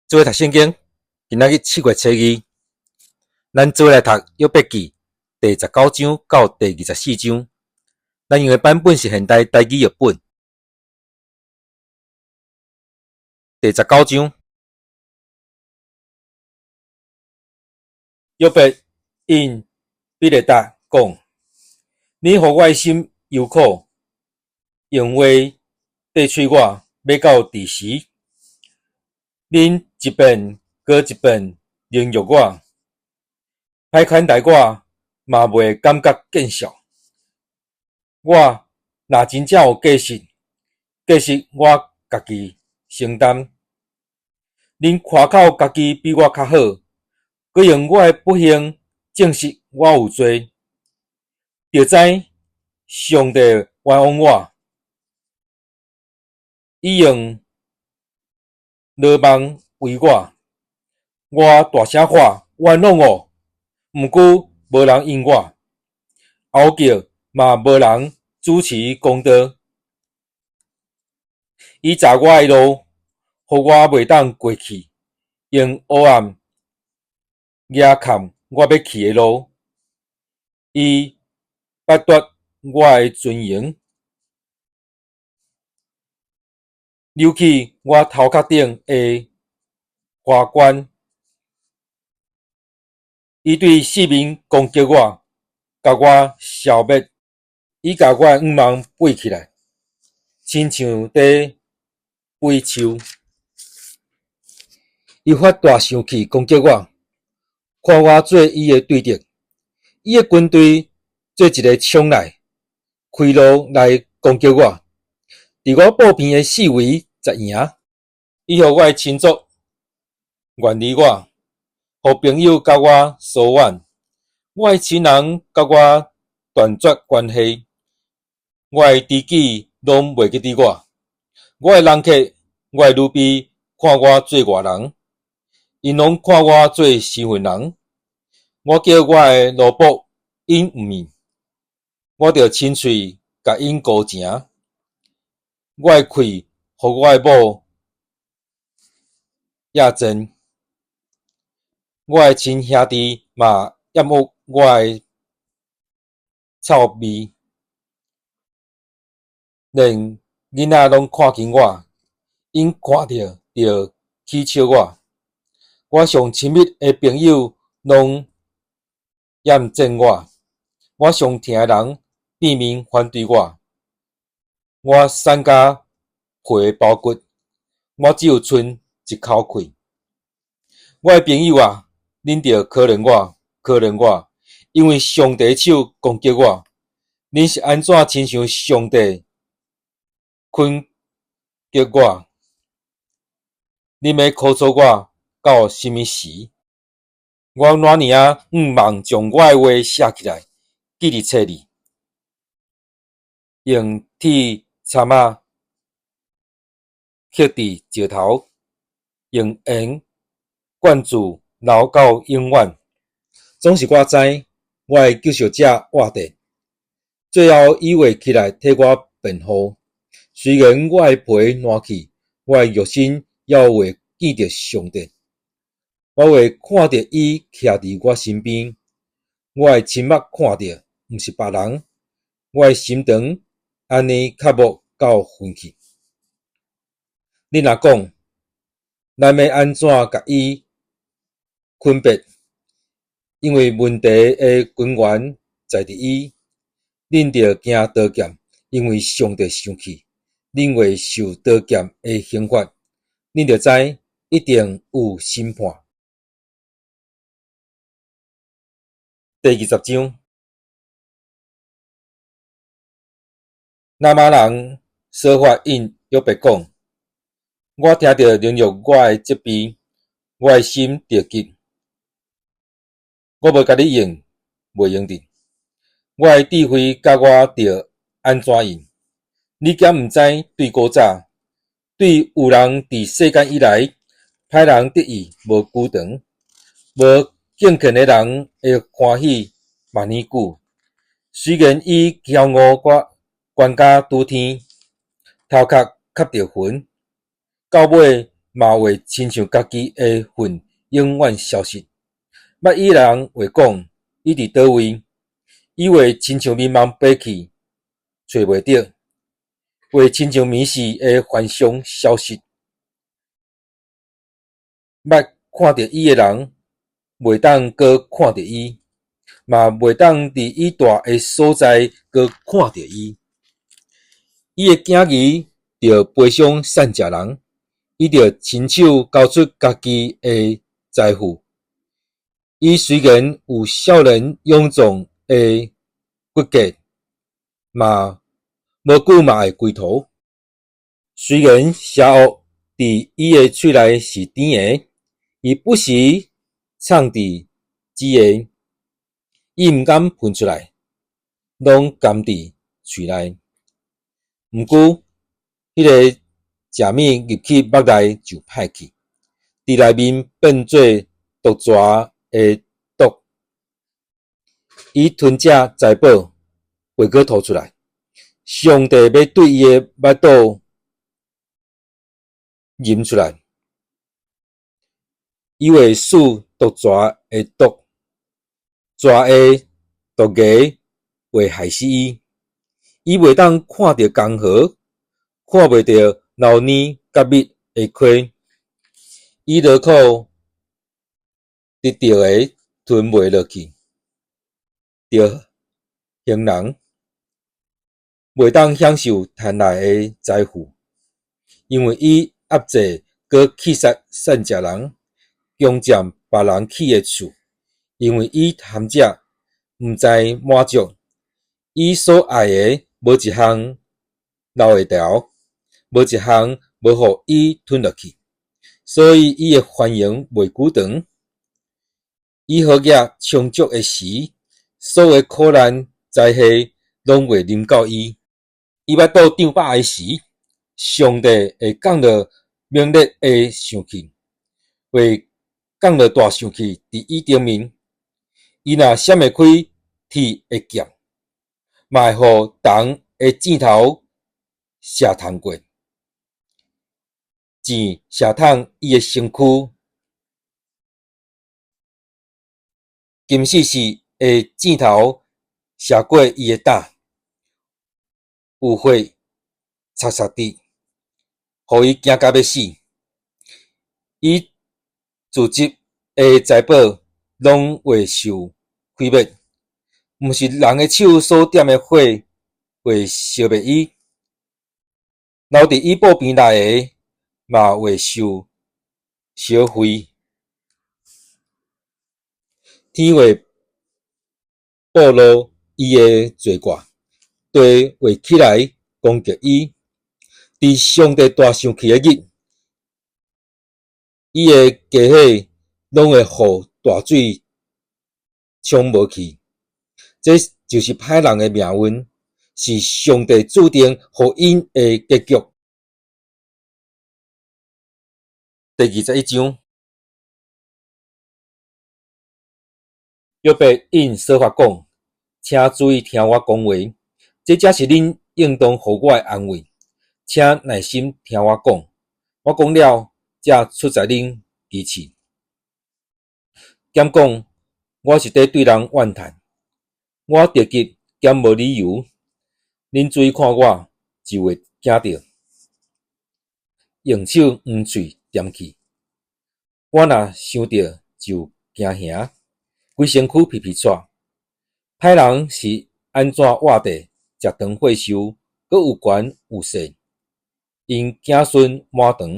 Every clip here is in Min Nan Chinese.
做伙讀聖經，今仔日7月初2，咱做伙來讀約伯記第十九章到第二十四章。咱用的版本是現代台語譯本。第十九章，約伯應比勒達講：你予我的心憂苦，用話塊喙我，欲到佇時？恁一遍閣一遍凌辱我，歹款待我，嘛袂感覺見笑。我若真正有過失，過失我家己承擔。恁誇口家己比我較好，閣用我的不幸證實我有罪，著知上帝冤枉我，伊用羅網圍我，我大聲喊冤枉哦，毋過無人應我，吼叫嘛無人主持公道。伊閘我的路，予我袂當過去，用黑暗夯崁我欲去的路。伊剝奪我的尊榮，扭去我頭殼頂的華冠。伊對四面攻擊我，共我消滅。伊共我的向望背起來，親像佇背樹。伊發大生氣攻擊我，看我做伊的對敵。伊的軍隊做一个衝來，開路來攻擊我。佇我布棚的四圍紮營，伊予我的親族遠離我，予朋友佮我疏遠，我的親人佮我斷絕關係，我的知己攏袂記得我，我的人客、我的女婢看我做外人，𪜶攏看我做生份人。我叫我的奴僕，𪜶毋應，我著親喙共𪜶勾情。我的氣予我的某厭憎，我的親兄弟嘛厭惡我的臭味，連囡仔攏看輕我，𪜶看著就起笑我。我上親密的朋友攏厭憎我，我上疼的人變面反對我。我瘦甲皮包骨，我只有賰一口氣。我的朋友啊，恁著可憐我，可憐我，因為上帝的手攻擊我。恁是按怎親像上帝困擊我？恁欲苦楚我到啥物時？我怎爾仔向望將我的話寫起來，記佇冊裡，用鐵鏨仔刻佇石頭，用鹽灌注留到永遠。總是我知，我的救贖者活著，最後伊會起來替我辯護。雖然我的皮爛去，我的肉身猶會見著上帝。我會看著伊徛佇我身邊，我會親目看著，毋是別人。我的心腸按呢渴慕到昏去。恁若講，咱欲按怎共伊分別？因為問題的根源在佇伊。恁著驚刀劍，因為上帝生氣，恁會受刀劍的刑罰。恁著知一定有審判。第二十章，拿瑪人瑣法應約伯講：我聽著凌辱我的責備，我的心著急。我無共你用，袂用得。我的智慧教我著按怎用？你敢毋知對古早，對有人佇世間以來，歹人得意無久長，無敬虔的人會歡喜萬年久。雖然伊驕傲閣懸甲拄天，頭殼磕著雲，到尾嘛會親像家己的糞永遠消失。捌伊的人會講：伊佇佗位？伊會親像迷夢飛去，揣袂著，會親像暝時的幻象消失。捌看著伊的人，袂當閣看著伊，嘛袂當佇伊蹛的所在閣看著伊。伊的囝兒著悲傷散食人，伊著親手交出家己的財富。伊雖然有少年勇壯的骨骼，嘛無久嘛會歸途。雖然邪惡佇伊的喙內是甜的，伊不時藏佇舌下，伊毋敢噴出來，攏含佇喙內。毋過，彼个食物入去腹內就歹去，佇內面變做毒蛇的毒。伊吞食財寶，袂閣吐出來。上帝欲對伊的腹肚吟出來，伊會欶毒蛇的毒，蛇的毒牙會害死伊。伊袂當看著江河，看袂著流奶佮蜜的溪。伊勞苦得著的吞袂落去，著興人，袂當享受趁來的財富，因為伊壓制閣棄殺散食人，強佔別人起的厝，因為伊貪食，毋知滿足，伊所愛的無一項留會牢，無一項無予伊吞落去，所以伊的繁榮袂久長。伊好額充足的時，所有苦難災禍攏會臨到伊。伊腹肚脹飽的時，上帝會降落猛烈的生氣，會降落大生氣佇伊頂面。伊若閃會開鐵的劍，嘛會予銅的箭頭射通過，箭射通伊的身軀，金絲絲的箭頭射過伊的膽，有火插插佇，予伊驚甲欲死。伊貯積的財寶攏會受毀滅，毋是人的手所點的火會燒滅伊，留佇伊布棚內的嘛會受燒毀。天會暴露伊的罪過，地會起來攻擊伊。佇上帝大生氣的日，伊的家伙攏會予大水沖無去。這就是歹人的命運，是上帝注定予𪜶的結局。第21章，約伯應瑣法講：請注意聽我講話，這才是恁應當予我的安慰。請耐心聽我講，我講了，才出在恁支持。敢講我是佇對人怨嘆，我著急敢無理由？恁注意看我，就會驚著，用手黃喙踮去。我若想著就驚嚇，規身軀皮皮掣。歹人是按怎活地，食長歲壽，閣有權有勢？𪜶子孫滿堂，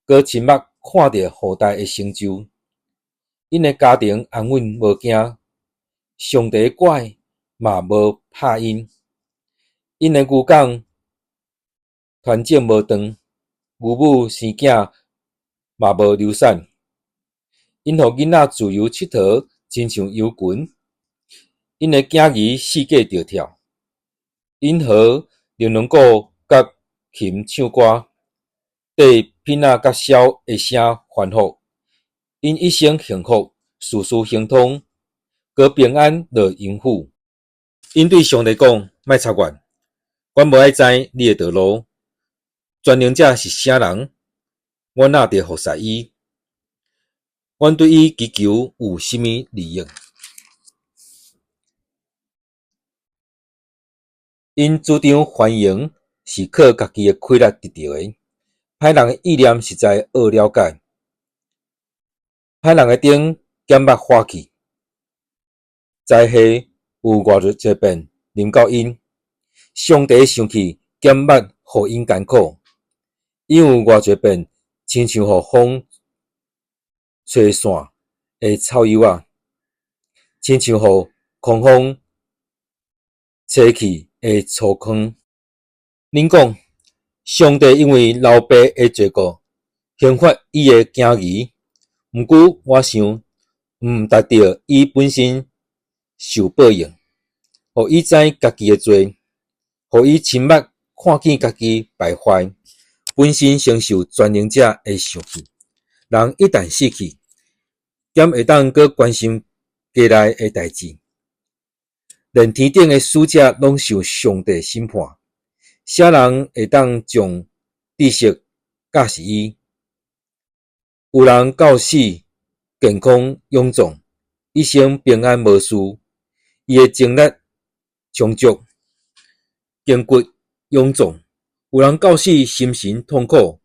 閣親目看著後代的成就。𪜶的家庭安穩無驚，上帝的拐嘛無拍𪜶。𪜶的牛犅傳種無斷，牛母生囝嘛無流產。𪜶予囡仔自由𨑨迌，親像羊群。𪜶的囝兒四界著跳，𪜶和琳琅鼓佮琴唱歌，綴琵仔佮簫的聲歡呼。𪜶一生幸福，事事亨通，閣平安落陰府。𪜶對上帝講：莫插言，阮無愛知你的道路。全能者是啥人？阮若著服侍伊？阮對伊祈求有啥物利益？𪜶主張繁榮是靠家己的氣力得著的，歹人的意念實在惡了解。歹人的燈敢捌火去？災禍有偌濟遍臨到𪜶，上帝生氣敢捌予𪜶艱苦？𪜶有偌濟遍親像予風吹散的草葉仔，親像予狂風吹去的粗糠。恁講，上帝因為老爸的罪過，刑罰伊的囝兒。毋過我想，毋值著伊本身受報應，予伊知家己的罪，予伊親目看見家己敗壞，本身承受全能者的生氣。人一旦死去，敢會當閣關心家內的代誌？連天頂的使者攏受上帝審判，啥人會當將知識教示伊？有人到死健康勇壯，一生平安無事，伊的精力充足，筋骨勇壯；有人到死心神痛苦，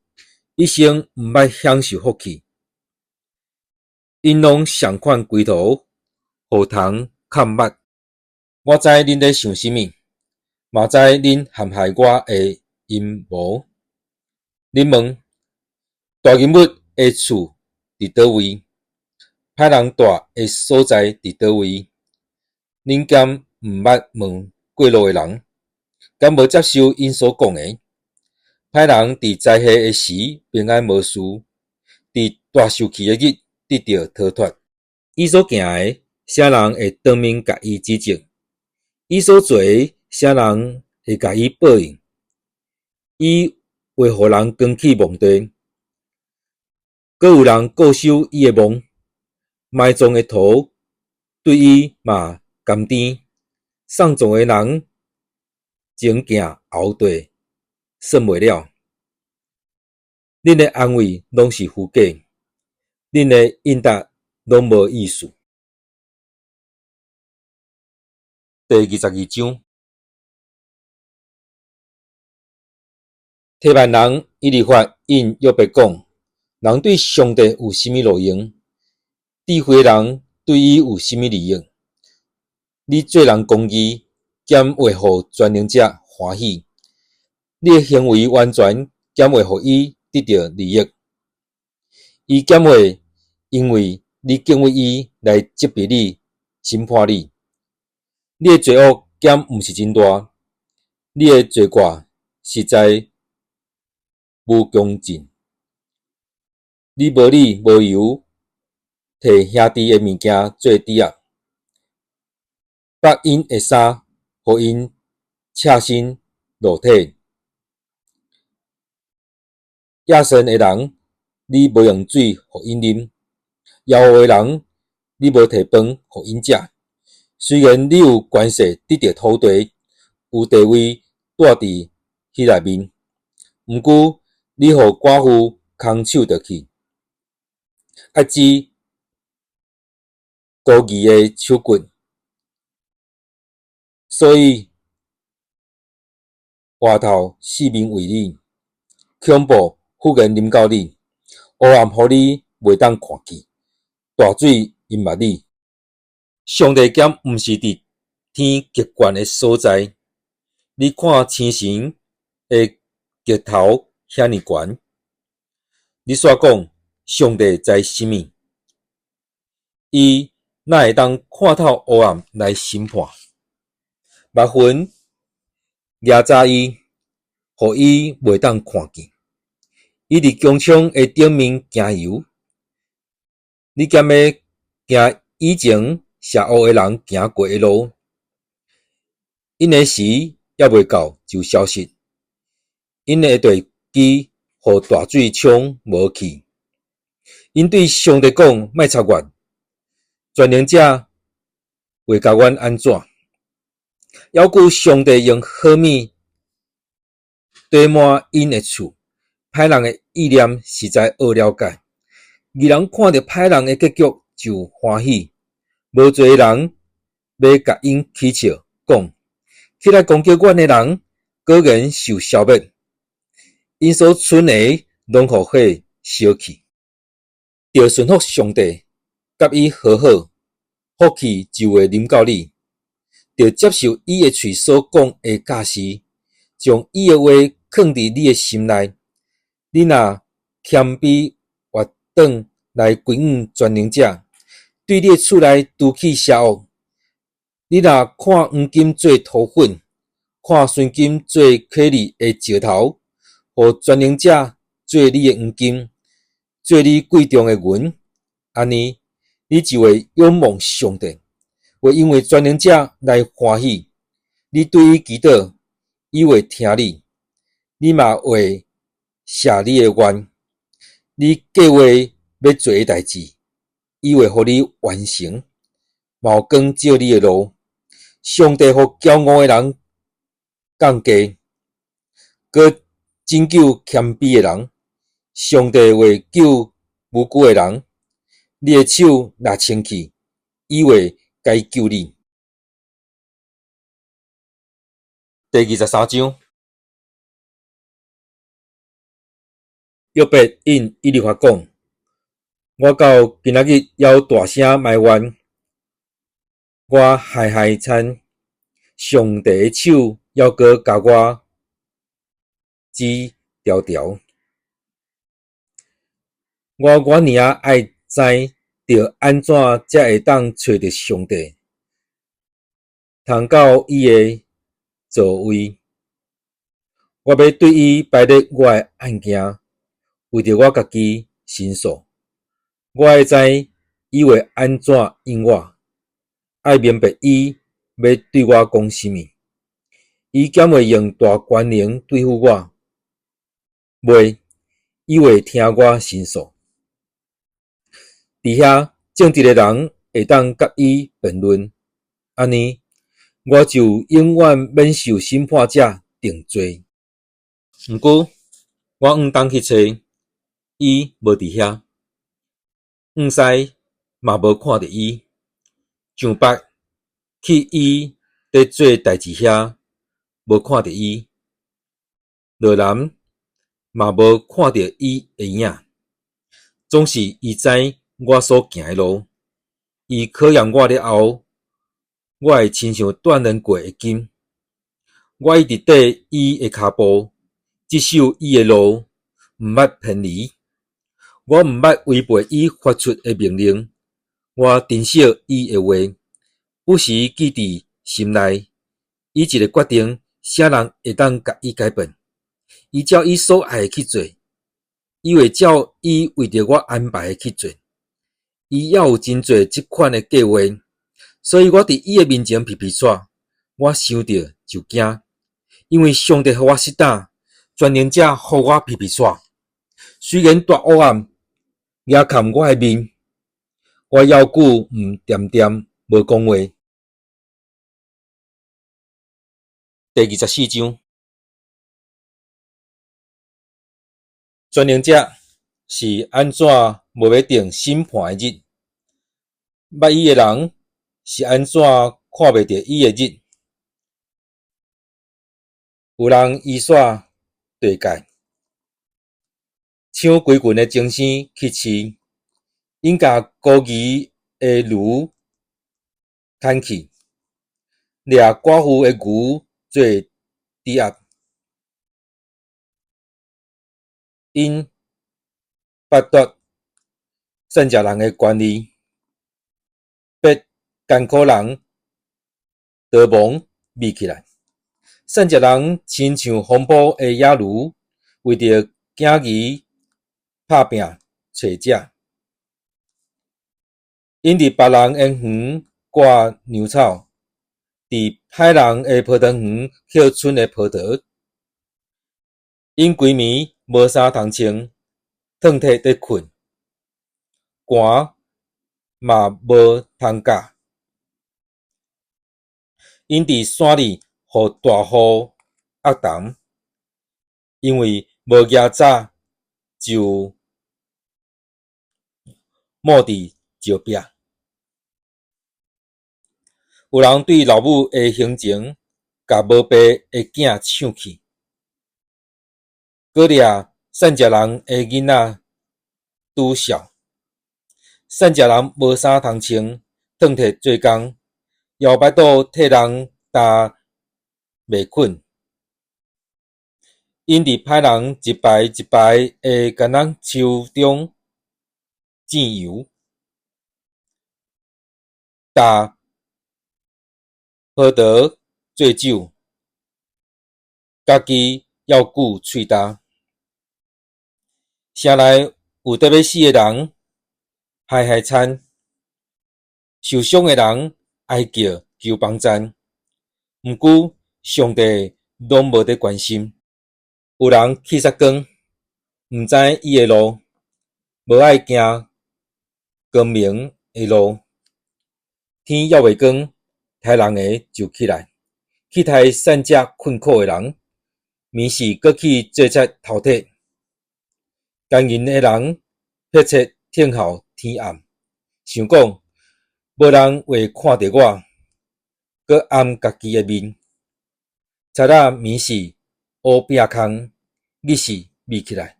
一生毋捌享受福氣。𪜶攏仝款歸途，予蟲崁肉。我知恁咧想啥物，嘛知恁陷害我的陰謀。恁問大人物的厝佇佗位？歹人蹛的所在佇佗位？恁敢毋捌問過路的人？敢無接受𪜶所講的？歹人佇災禍的時平安無事，佇大受氣的日得著逃脫。伊所行的，啥人會當面共伊指責？伊所做的，啥人會共伊報應？伊會予人扛去墓地，閣有人固守伊的墓。埋葬的土對伊嘛甘甜。喪葬的人前行後綴，算袂了。恁的安慰攏是虛假，恁的應答攏無意思。第22章，提幔人以利法應約伯講：人對上帝有啥物路用？智慧人對伊有啥物利益？你做人公義，敢會予全能者歡喜？你的行為完全，敢會予伊得著利益？伊敢會因為你敬畏伊來責備你、審判你？你的罪惡敢毋是真大？你的罪過實在無窮盡。你無理無由提兄弟的物件做抵押，縛𪜶的衫，予𪜶赤身露體。野神的人，你無用水予𪜶啉；枵餓的人，你無提飯予𪜶食。雖然你有權勢得著土地，有地位住佇彼內面，毋過你予寡婦空手倒去，愛知孤兒的手骨，所以外頭四面圍你，恐怖忽然臨到你，黑暗予你袂當看見，大水淹沒你。上帝敢毋是佇天極懸的所在？你看星辰的額頭遐爾懸，你煞講上帝知啥物？伊哪會當看透黑暗來審判？密雲遮罩伊，予伊袂當看見。伊佇穹蒼的頂面行遊，你敢欲行以前邪惡的人行過的路？𪜶的時猶未到就消失，𪜶的地基予大水沖無去。𪜶對上帝講：莫插阮，全能者會共阮按怎？猶閣上帝用火物堆滿𪜶的厝，歹人的意念實在惡了解。義人看著歹人的結局就歡喜，無罪的人欲共𪜶起笑，講：起來攻擊阮的人，果然受消滅。𪜶所存的攏予火燒去。著順服上帝，佮伊和好，福氣就會臨到你。著接受伊的喙所講的教示，將伊的話囥佇你的心內。你若謙卑越轉來歸向全能者，對你的厝內除去邪惡。你若看黃金做塗粉，看純金做溪裡的石頭，予全能者做你的黃金，做你貴重的銀，按呢，你就會仰望上帝，會因為全能者來歡喜。你對伊祈禱，伊會聽你，你嘛會謝你的願。你計劃欲做的代誌，伊會予你完成，嘛有光照你的路。上帝予驕傲的人降低，閣拯救謙卑的人。上帝會救無辜的人。你的手若清氣，伊會解救你。第23章，約伯應以利法講：我到今仔日猶大聲埋怨，我害害慘，上帝的手猶閣共我指條條。我偌爾仔愛知著按怎才會當揣著上帝，通到伊的座位。我欲對伊排列我的案件，為著我家己申訴。我愛知伊會按怎應我，愛明白伊欲對我講啥物。伊敢會用大權能對付我？袂，伊會聽我申訴。佇遐正直的人會當佮伊辯論，按呢，我就永遠免受審判者定罪。毋過，我往東去揣，伊無佇遐；往西嘛無看著伊。上北去伊佇做代誌遐，無看著伊；落南嘛無看著伊的影。總是伊知我所行的路，伊考驗我了後，我會親像鍛煉過的金。我一直綴伊的跤步，執守伊的路，毋捌偏離。我毋捌違背伊發出的命令，我珍惜伊的話，不時記佇心內。伊一个決定，啥人會當共伊改變？伊照伊所愛的去做，伊會照伊為著我安排的去做。伊猶有真濟這款的計劃，所以我佇伊的面前皮皮掣，我想著就驚，因為上帝予我失膽，全能者予我皮皮掣。雖然大黑暗遮蓋我的面，我猶閣毋恬恬無講話。第24章，全能者是按怎無欲定審判的日？捌伊的人是按怎看袂著伊的日？有人依煞地界，搶規群的精牲去飼，𪜶共孤兒的驢牽去，掠寡婦的牛做抵押。𪜶剝奪散食人的權利，逼艱苦人逃亡秘起來。散食人親像風暴的野驢，為著囝兒拍拚揣食。𪜶佇別人的園割糧草，佇歹人的葡萄園抾春的葡萄。𪜶規暝無衫通穿，褪體佇睏，寒嘛無通咬。𪜶佇山裡予大雨壓澹，因為無夯紮一就瘼佇石壁。有人對老母的胸前，共無爸的囝搶去，閣掠散食人的囡仔拄笑。散食人無衫通穿，褪脫做工，枵腹肚替人擔麥捆。𪜶佇歹人一排一排的橄欖樹中糋油，打葡萄做酒，家己猶久喙焦。城內有得欲死的人，害害慘；受傷的人哀叫求幫贊。毋過上帝攏無佇關心。有人去殺光，毋知伊的路，無愛行光明的路。天猶未光，刣人的就起來，去刣散食困苦的人，暝時閣去做賊偷鐵。姦淫的人迫切等候天暗，想講無人會看著我，閣掩家己的面。賊仔暝時烏餅空，日時覕起來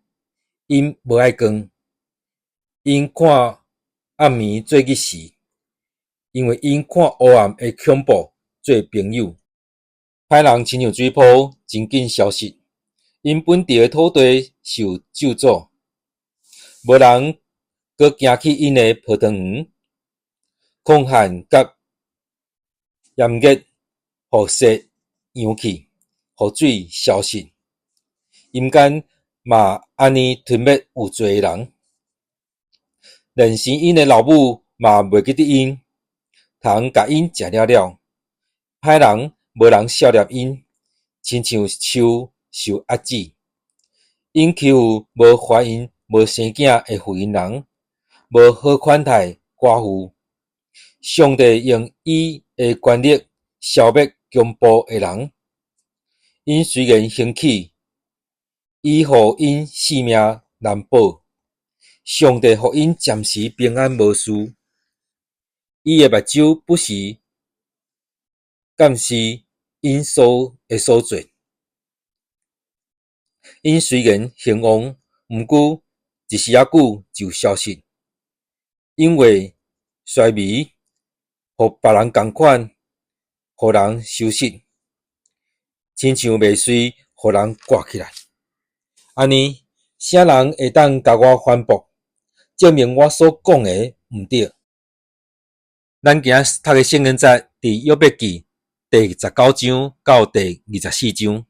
，𪜶無愛光，𪜶看暗暝做日時，因為𪜶看烏暗的恐怖做朋友。歹人親像水波，真緊消失，𪜶本著的土地受咒詛，無人閣行去𪜶的葡萄園。狂旱佮炎熱，予雪揚去，予水消失。陰間嘛按呢吞滅有罪的人，連生𪜶的老母嘛袂記得𪜶，蟲共𪜶食了了。歹人無人惜念𪜶，親像樹受壓制。𪜶欺負無懷孕、無生囝的婦人，無好款待寡婦。上帝用伊的權力消滅強暴的人。𪜶雖然興起，伊予𪜶性命難保。上帝予𪜶暫時平安無事。伊的目睭不時監視𪜶所做。𪜶雖然興旺，毋過一時仔久就消失，𪜶會衰微，予別人仝款，予人收拾，親像麥穗予人割起來。按呢，啥人會當共我反駁，證明我所講的毋對？咱今仔讀的聖經節佇約伯記第19章到第24章。